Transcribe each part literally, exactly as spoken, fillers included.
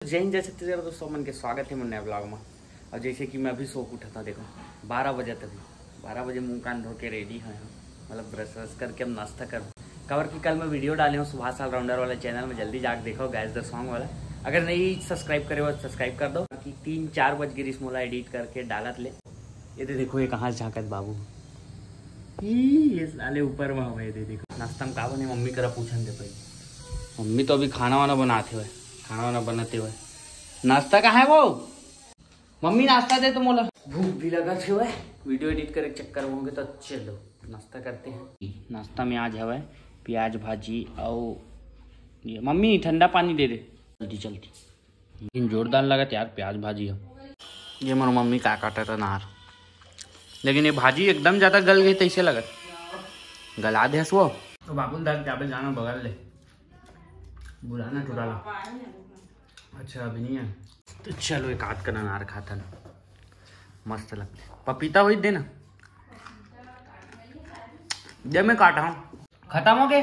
जय हिंद, जय छत्तीसगढ़ दोस्तों, मन के स्वागत हे मोर नया ब्लॉग में। और जैसे कि मैं अभी सो के उठा था, देखो बारह बजे, तभी बारह बजे मुंह कान धो के रेडी है, मतलब ब्रश व्रश करके अब नाश्ता करूँ। काबर कि कल मैं वीडियो डाले हूँ सुभाष ऑलराउंडर वाला चैनल में, जल्दी जाके देखो, गैस द सॉन्ग वाला। अगर नहीं सब्सक्राइब करे हो, सब्सक्राइब कर दो। कि तीन चार बज गिरिस मोला एडिट करके डालत ले। ये दे देखो, ये कहाँ से झांकत बाबू। ई, ये साले ऊपर में हवे, ये दे देखो। नाश्ता में का बने, मम्मी करा पूछन दे पहले। मम्मी तो अभी खाना वाना बनाते हुए, खाना वाना बनाते हुए। नाश्ता कहाँ है वो? मम्मी नाश्ता दे तो मोला। भूख भी लगत हुए, वीडियो एडिट करे के चक्कर में होंगे तो चलो नाश्ता करते हैं। नाश्ता में आज हवे प्याज भाजी और ये मम्मी ठंडा पानी दे दे जल्दी जल्दी। लेकिन जोरदार लगत यार प्याज भाजी हो। ये मोर मम्मी का काटत अनार, लेकिन ये भाजी एकदम ज्यादा गल गई तैसे लगत। गला देस वो। तो बाबुल दादा जाबे जाना बगल ले, बुलाना टुराला। अच्छा अभी नहीं है। तो चलो एक आध कन अनार खाथन, मस्त लगते। पपीता वही देना, दे मैं काटा हूँ। खत्म हो गए।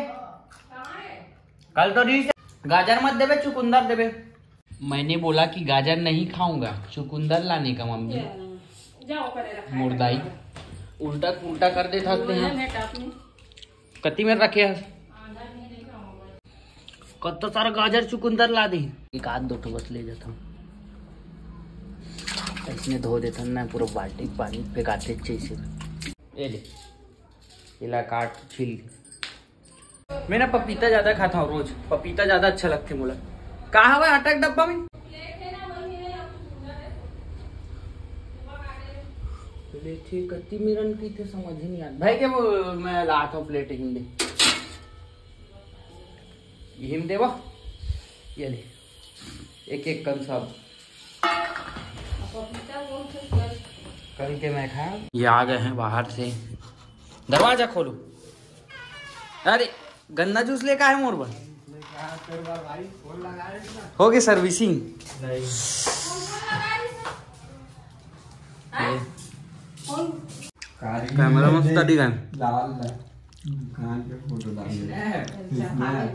कल तो दी गाजर मत देबे, चुकंदर देबे। मैंने बोला कि गाजर नहीं खाऊंगा, चुकंदर लाने का मम्मी। जाओ परे रखा है। मुर्दाई उल्टा पुल्टा कर देता हते हैं। मैं टॉप में कति मेर रखे हस? आधा भी नहीं खाऊंगा। कत्ता सारा गाजर चुकंदर ला दे। एक आध दो ठो बस ले जाता हूँ। इसने धो देता ना पूरा बाल्टी पानी फेंकाते जैसे। ये ले, इला काट छील। मैं ना पपीता ज्यादा खाता हूँ रोज, पपीता ज्यादा अच्छा लगते मोला। का हवा अटक डब्बा में? प्लेट ही कत्ती मेरन की थे समझ ही नहीं आता भाई के। वो मैं लाता हूँ प्लेट हिंदी। हिम देवा, ये ले, एक एक कन सब। करके मैं खाया। ये आ गए हैं बाहर से, दरवाजा खोलो। अरे गन्ना जूस लेकर आए मोर बर। होगी सर्विसिंग। कैमरा मस्त दिखा। लाल दुकान पे फोटो डाल।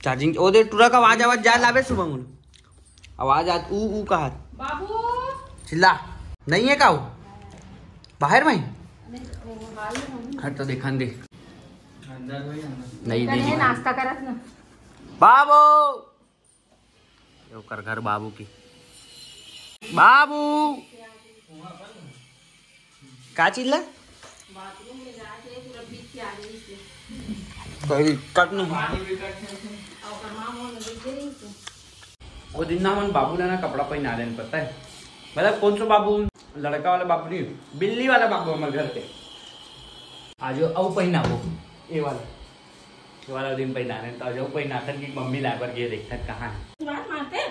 चार्जिंग ओ दे टूरा का आवाज आवाज जा लावे सुबह मुन। आवाज आत ऊ ऊ कहा। बाबू। चिल्ला। नहीं है का वो? बाहर में? हट तो देखन दे। नहीं दे। नाश्ता करत ना। बाबू। ये ओकर घर बाबू की। बाबू। का चिल्ला? कहीं कट नहीं। वो दिन ना हमन बाबू ला ना कपड़ा पहना देन, पता है? मतलब कौन सा बाबू? लड़का वाला बाबू नहीं, बिल्ली वाला बाबू हमारे घर पे। आज अउ पहनाबो, ये वाला, ये वाला दिन पहना देन, तो आज अउ पहनाथन कि मम्मी लाए बर गे देखथन कहाँ है। बात मारते?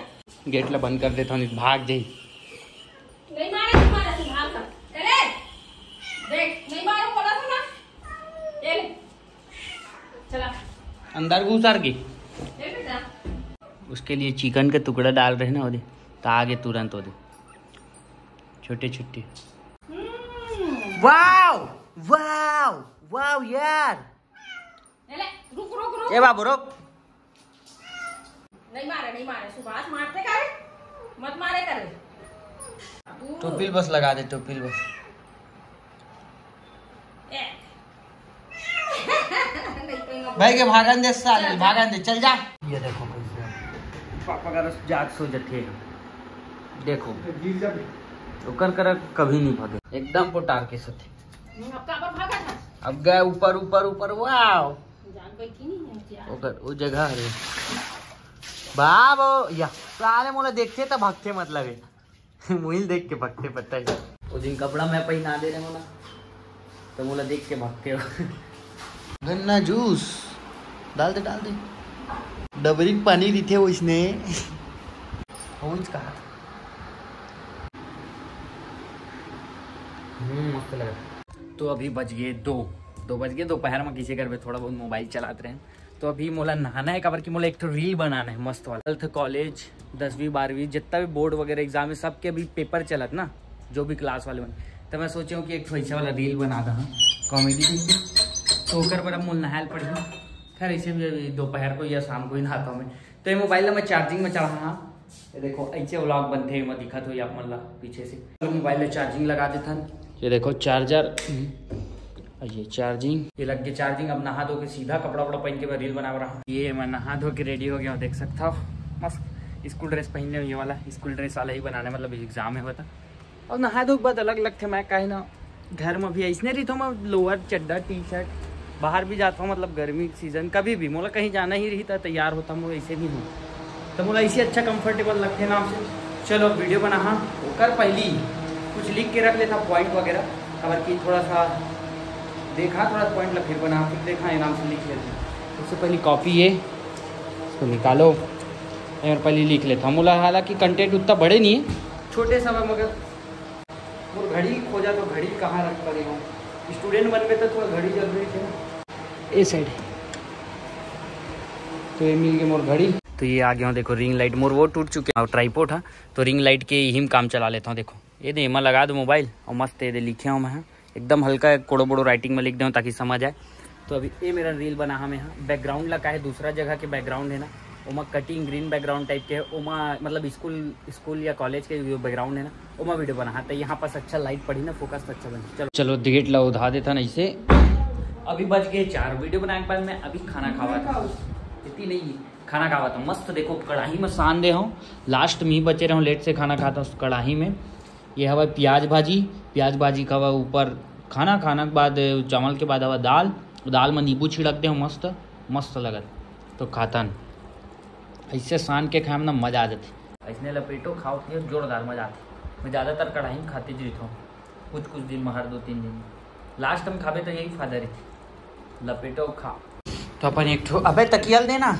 गेट ला बंद कर देता हूँ, नहीं भाग जाई। नहीं मारे, नहीं मारे, तू भाग कर। चले। देख, नहीं मारो, बोला था ना। ये ले। चला। अंदर घुसर के। ये बेटा। उसके लिए चिकन के टुकड़ा डाल रहे ना, ओदे, तो आगे तुरंत ओदे। छोटे छोटे। हम्म। वाओ, वाओ, वाओ यार। ले, ले, रुक, रुक, रुक। ए बाबू, रुक। नहीं मारे, नहीं मारे, सुभाष मारते का रे? मत मारे करे। तू टोपिल बस लगा दे, टोपिल बस। ए। नहीं, कोई ना भाई के भागन दे साले, चल, चल। भागन दे, चल जा। ये देखो कैसे पापा का रस जाग सो जथे। देखो, गिर जाबे। ओकर करा कभी नहीं भागे, एकदम पोटार के सथे। अब का पर भागा था? अब गए ऊपर, ऊपर, ऊपर, वाओ। जान बैठी नहीं है क्या? ओकर, वो जगह हरे। बाबो, या, साले मोला देखते त भगते मतलब है। मुहिल देख के भगते पता है। वो दिन कपड़ा मैं पहना दे रहे हो ना, तो मोला देख के भगते हो। गन्ना जूस डाल दे, डाल दे। डबरी के पानी रिथे वो इसने। पहुंच कहा। हम्म, मस्त लगा। तो अभी बज गए दो, दो बज गए। दोपहर में किसी घर पे थोड़ा बहुत मोबाइल चलाते रहे। तो अभी मोला नहाना है, काबर कि मोला एक ठो रील बनाना है मस्त वाला। ट्वेल्थ, कॉलेज, दसवीं, बारहवीं, जितना भी बोर्ड वगैरह एग्जाम है, सबके अभी पेपर चलत ना, जो भी क्लास वाले मन। तो मैं सोचे हूँ कि एक ठो ऐसे वाला रील बना दा, हाँ, कॉमेडी टाइप के। तो ओकर पर अब मोला नहायल पड़ही। खैर, ऐसे भी अभी दोपहर को या शाम को ही नहाता हूँ मैं। तो ये मोबाइल ला मैं चार्जिंग में चढ़ा, हाँ, ये देखो, ऐसे व्लॉग बनते हैं, मैं दिखा तो आप मन ला पीछे से। मोबाइल में चार्जिंग लगा देथन। ये देखो चार्जर, ये चार्जिंग, ये लग गए चार्जिंग। अब नहा धो के सीधा कपड़ा वपड़ा पहन के मैं रील बनावत रहा। ये मैं नहा धो के रेडी हो गया हूँ, देख सकता हो। मस्त स्कूल ड्रेस पहनने हूँ, ये वाला स्कूल ड्रेस वाला ही बनाने, मतलब एग्जाम है बता। और नहा धो के बाद अलग लगथे मैं, काहे ना घर में भी ऐसने रहिथों मैं, लोअर चड्डा टी शर्ट। बाहर भी जाता हूँ, मतलब गर्मी सीजन कभी भी मोला कहीं जाना ही रही त तैयार होता हूँ, ऐसे नहीं हूँ। तो मोला ऐसे अच्छा कंफर्टेबल लगथे नाम से। चलो वीडियो बना, हाँ ओकर पहली कुछ लिख के रख लेता पॉइंट वगैरह, अगर कि थोड़ा सा देखा थोड़ा पॉइंट ला फिर बना, फिर देखा आराम से लिख लेते हैं। सबसे पहली कॉपी ये, इसको निकालो। और पहले लिख लेता हूँ मोला, हालांकि कंटेंट उतना बड़े नहीं है, छोटे समय मगर मोर घड़ी खोजा तो घड़ी कहाँ रख पड़े हो। स्टूडेंट बनबे तो थोड़ा घड़ी जरूरी थे ना। ए साइड तो ये मिल गए मोर घड़ी। तो ये आ गया हूँ, देखो रिंग लाइट मोर वो टूट चुके हैं, ट्राइपॉड है। तो रिंग लाइट के यही में काम चला लेता हूँ। देखो ये दे, एमा लगा दो मोबाइल और मस्त ये दे लिखे हूँ मैं, एकदम हल्का कोड़ो बड़ो राइटिंग में लिख दे हूँ ताकि समझ आए। तो अभी ये मेरा रील बना हमें, हाँ बैकग्राउंड लगा है, दूसरा जगह के बैकग्राउंड है ना, ओमा कटिंग ग्रीन बैकग्राउंड टाइप के है, ओमा मतलब स्कूल स्कूल या कॉलेज के जो बैकग्राउंड है ना, ओमा वीडियो बना। हाँ तो यहाँ पास अच्छा लाइट पड़ी ना, फोकस तो अच्छा बने। चलो चलो, गेट ला उधा देता ना इसे। अभी बज गए चार, वीडियो बनाए के बाद मैं अभी खाना खावा था, इतनी नहीं है, खाना खावा था मस्त। देखो कढ़ाई में सान दे हूँ, लास्ट में ही बचे रहूँ, लेट से खाना खाता हूँ कढ़ाई में। ये हवा प्याज भाजी, प्याज भाजी का हवा ऊपर खाना, खाना के बाद चावल के बाद हवा दाल, दाल में नींबू छिड़क दे हूँ, मस्त मस्त लगत। तो खातन ऐसे सान के खाए में ना मजा आ जाती। ऐसने लपेटो खाओ, ये जोरदार मजा आती। मैं ज़्यादातर कढ़ाई में खाते जी हूँ, कुछ कुछ दिन में हर दो तीन दिन। लास्ट में खाबे तो यही फायदा रही, लपेटो खा। तो अपन एक ठो, अबे तकियल देना,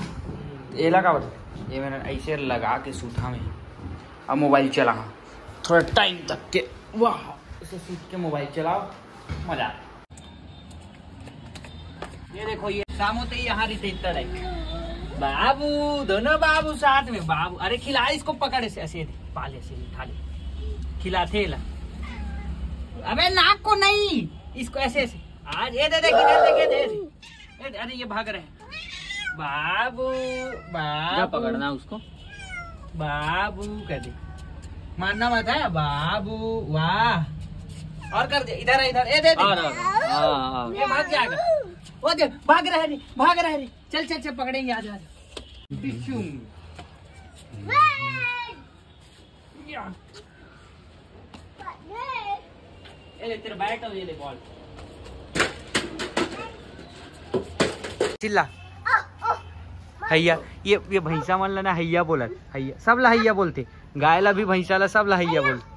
ये लगा बता, ये मैंने ऐसे लगा के सूता में, अब मोबाइल चला थोड़ा टाइम तक के, वाह, इसे सूत के मोबाइल चलाओ, मजा। ये देखो, ये शाम होते ही यहाँ रितेश है। बाबू, दोनों बाबू साथ में। बाबू, अरे खिला इसको, पकड़ इसे, ऐसे दे, पाले से उठा ले, खिलाते ला। अबे नाक को नहीं, इसको ऐसे ऐसे। आज ये दे दे, किधर देखे दे। ए, अरे ये भाग रहे हैं। बाबू, बाबू। क्या पकड़ना उसको? बाबू कर दे, मारना मत है बाबू। वाह, और कर दे, इधर है, इधर। ए दे दे। आ रहा, आ रहा। हाँ, हाँ। ये भाग जाएगा। वो दे, भाग रहा है रे, भाग रहा है रे। चल चल चल, पकड़ेंगे, आ जा, आ जा। बिच्छू। या। ए ले, तेरा बैट और ये ले बॉल। चिल्ला। हैया, ये ये भैंसा मन ला ना हैया बोलत, हैया, सब ला हैया बोलते। गाय ला भी, भैंसा ला, सब ला हैया बोलते।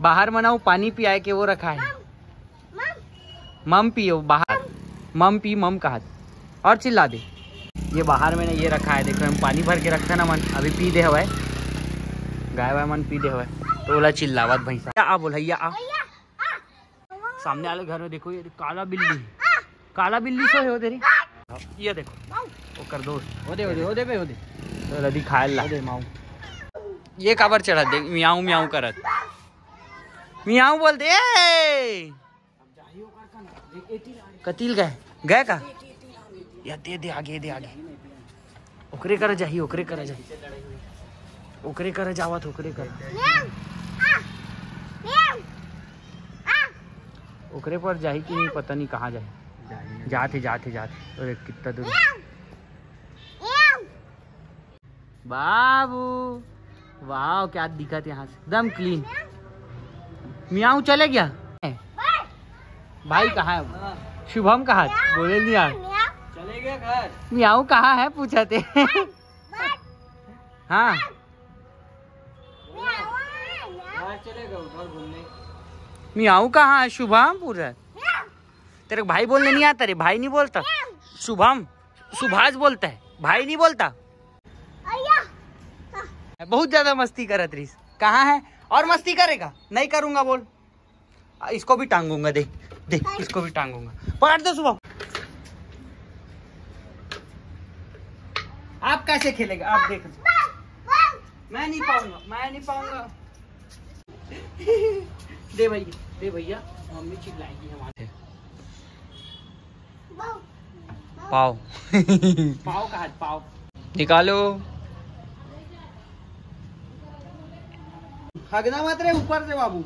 बाहर मनाऊ पानी पियाए के वो रखा है। मम पियो बाहर, मम पी, मम कहत और चिल्ला दे। ये बाहर में ना ये रखा है, देखो हम पानी भर के रखते ना मन, अभी पी दे हवाए, गाय वाय मन पी दे हवाए, तो ओला चिल्लावत भैंसा। आ बोल हैया आ। सामने वाले घर में देखो ये काला बिल्ली, काला बिल्ली सो है वो तेरी। ये देखो ओकर दोस्त, ओदे ओदे ओदे पे ओदे। तो लदी खाए ला। ओदे माऊ। ये काबर चढ़त देख, म्याऊ म्याऊ करत, म्याऊ बोल दे। कतिल गए, गए का? या दे दे आगे, दे आगे। ओकरे कर जाही, ओकरे कर जाही, ओकरे कर जावत, ओकरे कर। ओकरे पर जाही कि नहीं, पता नहीं कहाँ जाही। जात है, जात है, जात है। अरे कितना दूर। बाबू, वाह, क्या दिखत यहाँ से, एकदम क्लीन। म्याऊ चले गया। भाई कहाँ है? शुभम कहाँ है? बोले नहीं यार। चले गए घर। म्याऊ कहाँ है पूछा थे। हाँ। घर चले गए उधर घूमने। म्याऊ कहाँ है? शुभम पूछा। तेरे को भाई बोलने नहीं आता रे? भाई नहीं बोलता। शुभम, सुभाष बोलता है, भाई नहीं बोलता। बहुत ज्यादा मस्ती करत रहीस। कहाँ है? और मस्ती करेगा? नहीं करूंगा बोल। इसको भी टांगूंगा, देख, देख, इसको भी टांगूंगा। पकड़ दे शुभम। आप कैसे खेलेगा? आप देख। मैं नहीं पाऊंगा, मैं नहीं पाऊंगा। दे भैया, दे भैया, मम्मी चिल्लाएगी हमारे। पाव। पाव का हाथ, पाव। निकालो। हगना मत रे ऊपर से बाबू।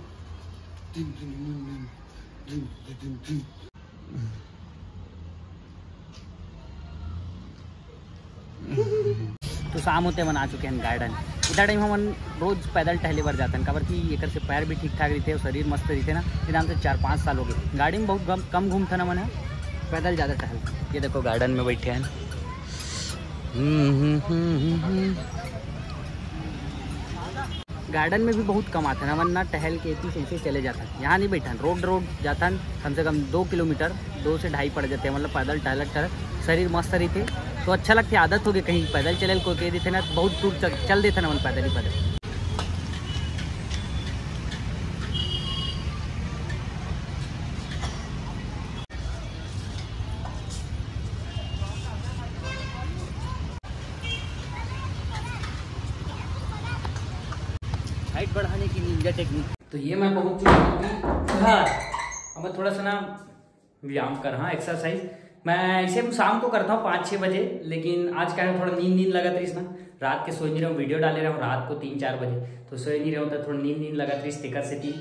तो शाम होते हमन आ चुके हैं गार्डन। इतना टाइम हमन रोज पैदल टहले बर जाथन, काबर कि एकर से पैर भी ठीक ठाक रहिथे और शरीर मस्त रहिथे ना। इनाम से चार पाँच साल हो गए, गाड़ी में बहुत कम, कम घूमथन हमन ह, पैदल ज़्यादा टहल। ये देखो गार्डन में बैठे हैं। हम्म, हम्म, हम्म, हम्म, हम्म। गार्डन में भी बहुत कम आथन हमन ना, टहल के एती से ऐसे चले जाथन। यहाँ नहीं बैठन, रोड रोड जाथन, कम से कम दो किलोमीटर, दो से ढाई पड़ जाते हैं, मतलब पैदल टहलत टहलत शरीर मस्त रहिथे। तो अच्छा लगथे, आदत हो गई, कहीं पैदल चले कोई कह देथे ना, बहुत दूर चल, चल देथन हमन पैदल ही पैदल। हाइट बढ़ाने की निंजा टेक्निक। तो ये मैं पहुंच चुका हूँ अभी घर। अब मैं थोड़ा सा ना व्यायाम कर, हाँ, एक्सरसाइज। मैं ऐसे शाम को करता हूँ पाँच छः बजे, लेकिन आज क्या है, थोड़ा नींद नींद लगत रहीस ना, रात के सोए नहीं रहा हूँ, वीडियो डाले रहा हूँ रात को तीन चार बजे, तो सोए नहीं रहा हूँ, तो थोड़ा नींद नींद लगत रहीस, तेकर सेती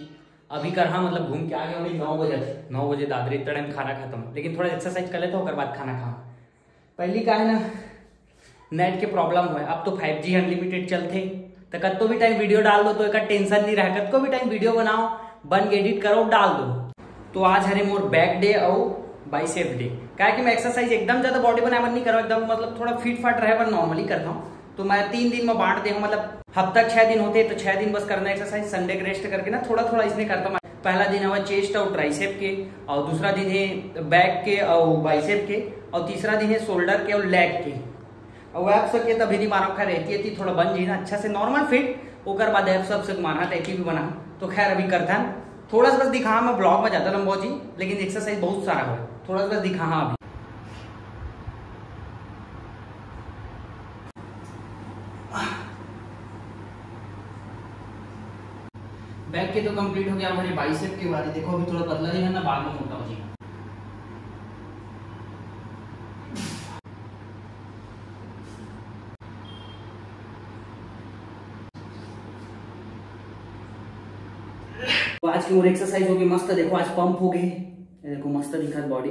अभी कर, हाँ, मतलब घूम के आ गया हूँ, नौ बजे, नौ बजे दादरे इतना टाइम खाना खाता हूँ, लेकिन थोड़ा एक्सरसाइज कर लेता हूँ, ओकर बाद खाना खा। पहली का है ना, नेट के प्रॉब्लम हुआ है, अब तो फाइव जी अनलिमिटेड चलथे, तो कत्तो भी टाइम वीडियो डाल दो तो एक टेंशन नहीं रहा, कत्तो भी टाइम वीडियो बनाओ, बन के एडिट करो, डाल दो। तो आज हरे मोर बैक डे और बाइसेप डे, काहे कि मैं एक्सरसाइज एकदम ज्यादा बॉडी बनाए बर नहीं करूँ, एकदम मतलब थोड़ा फिट फाट रहे बर नॉर्मली करता हूँ। तो मैं तीन दिन में बांट दे हूँ, मतलब हफ्ता छह दिन होते तो छह दिन बस करना एक्सरसाइज, संडे के रेस्ट करके ना थोड़ा थोड़ा इसने करता हूँ। पहला दिन हवा चेस्ट और ट्राइसेप के, और दूसरा दिन है बैक के और बाइसेप के, और तीसरा दिन है शोल्डर के और लेग के। और एप्स के तभी नहीं मानो, खैर रहती है थोड़ा बन जाए ना अच्छा से नॉर्मल फिट, ओकर बाद एप्स एप्स मारना रहती भी बना। तो खैर अभी करता है थोड़ा सा बस दिखा, मैं ब्लॉग में ज्यादा लंबा हो जी, लेकिन एक्सरसाइज बहुत सारा हो, थोड़ा सा बस दिखा, हाँ अभी। बैक के तो कंप्लीट हो गया, हमारे बाइसेप के बारे देखो, अभी थोड़ा पतला नहीं है ना, बाद में मोटा हो जाएगा। तो आज की मोर एक्सरसाइज हो गई मस्त, देखो आज पंप हो गए, ये देखो मस्त दिखत बॉडी।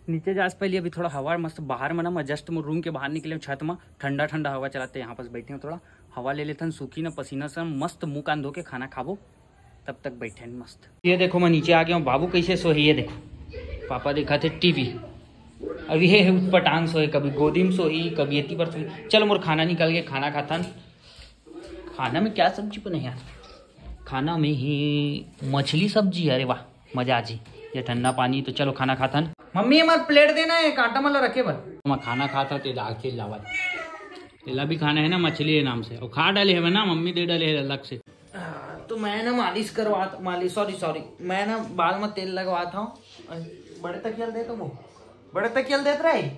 नीचे जा से पहले अभी थोड़ा हवा मस्त बाहर में ना, मैं जस्ट मोर रूम के बाहर निकले हूँ छत में, ठंडा ठंडा हवा चलाते, यहाँ पास बैठे हूँ, थोड़ा हवा ले लेथन, सूखी ना पसीना से मस्त मुंह कान धो के खाना खाबो, तब तक बैठे हैं मस्त। ये देखो मैं नीचे आ गया हूँ, बाबू कैसे सोहे, ये देखो पापा देखा थे टीवी, अभी ये उठपटांग सोहे, कभी गोदी में सोही, कभी एती पर सोही। चलो मोर खाना निकल के खाना खाथन। खाना में क्या सब्जी बने यार? खाना में ही मछली सब्जी। अरे वाह, मजा आ जी। ये ठंडा पानी। तो चलो खाना खाथन। मम्मी हमार प्लेट देना है, कांटा मला रखे बर। मैं खाना खाता ते दाग तेल लावा, तेला भी खाना है ना, मछली है नाम से, और खा डाले है ना, मम्मी दे डाले है अलग से। हाँ, तो मैं ना मालिश करवात, मालिश, सॉरी सॉरी, मैं ना बाल में तेल लगवात हूँ। बड़े तकिया ल दे तो वो, बड़े तकिया ल देत रहे।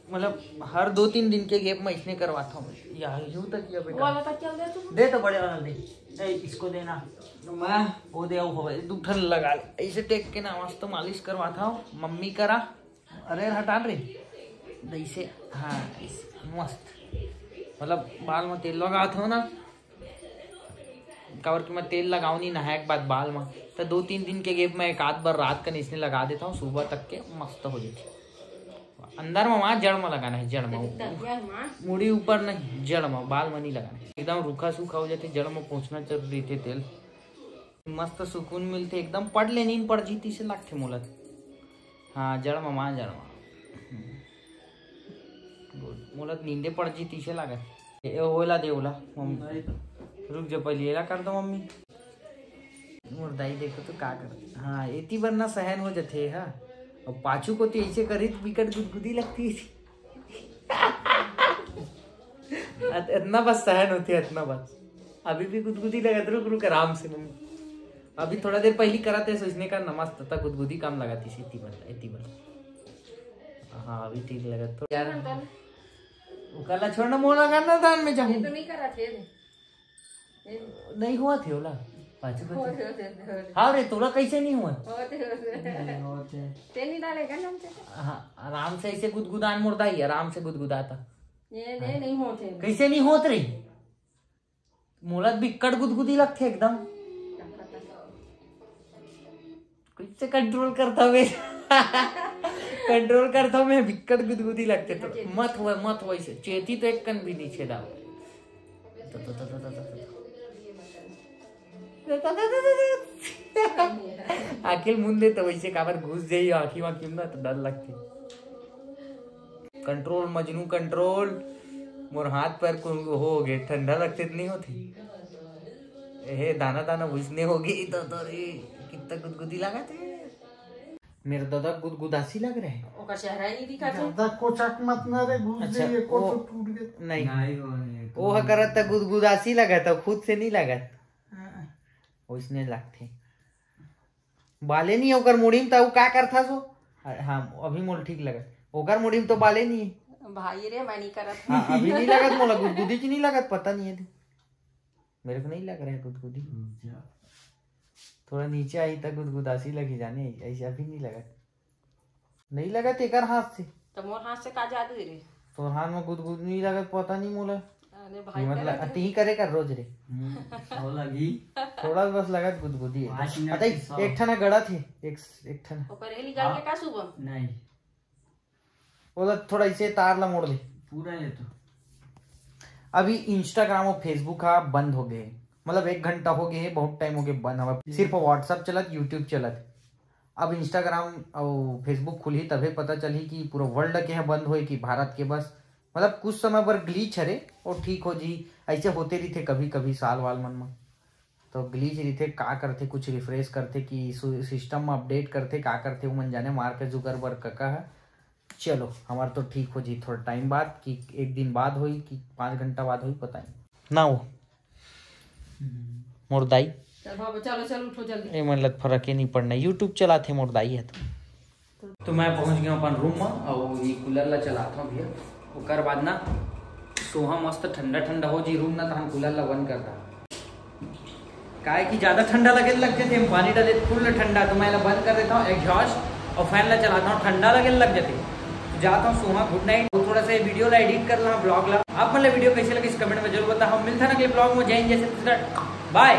मतलब हर दो तीन दिन के गैप में इसने करवाता हूँ। यार यूं तकिया वो बेकार। वाला तकिया दे तू। दे तो बड़े वाला दे। ए, इसको देना। मैं वो दे, वो दू ठन लगा ले। ऐसे टेक के ना मस्त मालिश करवाता हूँ मम्मी करा। अरे हटा रे। ऐसे, हाँ, ऐसे मस्त। मतलब बाल में तेल लगाता हूँ ना, काबर कि मैं तेल लगाऊं नहीं नहाए के बाद बाल में, तो दो तीन दिन के गैप में एक आध बार रात कन इसने लगा देता हूँ, सुबह तक के मस्त हो जाती। अंदर में वहाँ जड़ में लगाना है, जड़ में। मुड़ी ऊपर नहीं, जड़ में, बाल में नहीं लगाना है। एकदम रूखा सूखा हो जाते, जड़ में पहुँचना जरूरी थे तेल। मस्त सुकून मिलते, एकदम पढ़ ले नींद पड़ जीती से लगते मोला। हाँ, जड़ में, माँ जड़ में। गुड। मोला तो नींदे पड़ जी तीसे लागत। ए, ओला दे, ओला। मम्मी। रुक जा, पहले एला कर दो, मम्मी। मोर दाई देखो तो का कर। हाँ, एती बर ना सहन हो जथे, हाँ। और पाछू को तो ऐसे करी तो बिकट गुदगुदी लगती है। अत-, इतना बस सहन होती है, इतना बस। अभी भी गुदगुदी लगत, रुक, रुक, आराम से, मम्मी। अभी थोड़ा देर पहली करत है, सोचने का नमस्त था, गुदगुदी काम लगाती से, एती बर, एती बर। हाँ, अभी ठीक लगत तो। यार, ओकला छोड़ ना, मोला करना दान में जाऊँ। ये तो नहीं करा थे। नहीं हुआ थे ओला। पाछू को होते, होते, होते। हाँ रे, तोला कैसे नहीं हुआ? होते, होते। नहीं होते। ते नहीं डालेगा ना हमसे। हाँ, आराम से ऐसे गुदगुदान मुर्दा ही, आराम से गुदगुदाता। ये दे, नहीं होत हे। कइसे नहीं होत रही? मोला बिक्कट गुदगुदी लगथे एकदम। कइसे कंट्रोल करथंव मैं? कंट्रोल करथंव मैं, बिक्कट गुदगुदी लगथे तो। मत होय, मत होय, अइसे चेती तो एक कन भी नहीं छेदा। आँखी ल मूंद दे त वइसे काबर घुस जाही आँखी वाँखी म, त डर लगथे। Control Majnu control. मोर हाथ पैर को हो गे, ठंडा लगथे त नहीं होथे। एहे दाना दाना वइसने हो गे तो तोरे कितना गुदगुदी लागत हे। मेरे दादा गुदगुदासी लग रहे हैं। ओकर चेहरा ही नहीं दिखा था। ज्यादा कोचक मत ना रे, घुस अच्छा, जाइए, वो कोचक टूट गए। नहीं, नहीं, वो नहीं, वो ह करत त गुदगुदासी लगत हे, खुद से नहीं लगत। हाँ। वइसने लगथे। बाले नहीं ओकर मुड़ी म, त वो का करथा सो? अरे हाँ, अभी मोल ठीक लगत। ओकर मुड़ी म तो बाले नहीं है। भाई रे, मैं नहीं करत। हाँ, अभी नहीं लगत मोला, गुदगुदी च नहीं लगत, पता नहीं है। मेरे को नहीं लग रहा है गुदगुदी। रुक जा। थोड़ा नीचे आही त गुदगुदासी लगी जाने, ऐसे अभी नहीं लगत। नहीं लगत एकर हाथ से। तो मोर हाथ से का जादू हे रे? तोर हाथ में गुदगुद नहीं लगत, पता नहीं मोला। अरे भाई, मतलब, करे तो। अति ही करे कर रोज रे। हम्म, हो लगी। थोड़ा बस लगत गुदगुदी है। पाँच मिनट अतई के सौ। एक ठन गड़त हे, एक, एक ठन। ओकर ये निकाल के हाँ। का सुबह? नहीं। ओला थोड़ा इसे तार ला मोड़ दे। पूरा ये तो। अभी Instagram और Facebook हा बंद हो गए, मतलब एक घंटा हो गए है, बहुत टाइम हो गए बंद हवा। सिर्फ WhatsApp चलत, YouTube चलत। अब Instagram और Facebook खुलही तभे पता चलही कि पूरा वर्ल्ड के ह बंद होए कि भारत के बस। मतलब कुछ समय बर ग्लिच हरे और ठीक हो जी, ऐसे होते रहिथे कभी कभी साल वाल मन में। तो ग्लिच रहिथे, का करथे, कुछ रिफ्रेश करथे कि सिस्टम में अपडेट करथे, का करथे, वो मन जाने, मार्क जुकरबर्ग कका है। चलो, हमार तो ठीक हो जी थोड़ा टाइम बाद, कि एक दिन बाद होई कि पाँच घंटा बाद होई, पता नहीं ना। वो मोर दाई। चल बाबा, चलो, चलो, उठो जल्दी। ए मन लत फरक ही नहीं पड़ना, YouTube चलाथे मोर दाई है तो। तो मैं पहुंच गया अपन रूम में और ये कूलर ला चलाता हूँ भैया। ओकर बाद ना सोहा मस्त ठंडा ठंडा हो जी रूम ना, तो हम कूलर ला बंद करता। काहे कि ज्यादा ठंडा लगे लग जाथे, हम पानी डाले फुल ठंडा, तो मैं ला बंद कर देता हूँ एग्जॉस्ट और फैन ला चलाता हूँ, ठंडा लगे लग जाथे। तो जाता हूँ सोहा, गुड नाइट। थोड़ा सा वीडियो ला एडिट कर ला, ब्लॉग ला। आप मतलब वीडियो कैसे लगे इस कमेंट में जरूर बताओ। हम मिलता है अगले ब्लॉग में। जय हिंद, जय छत्तीसगढ़, बाय।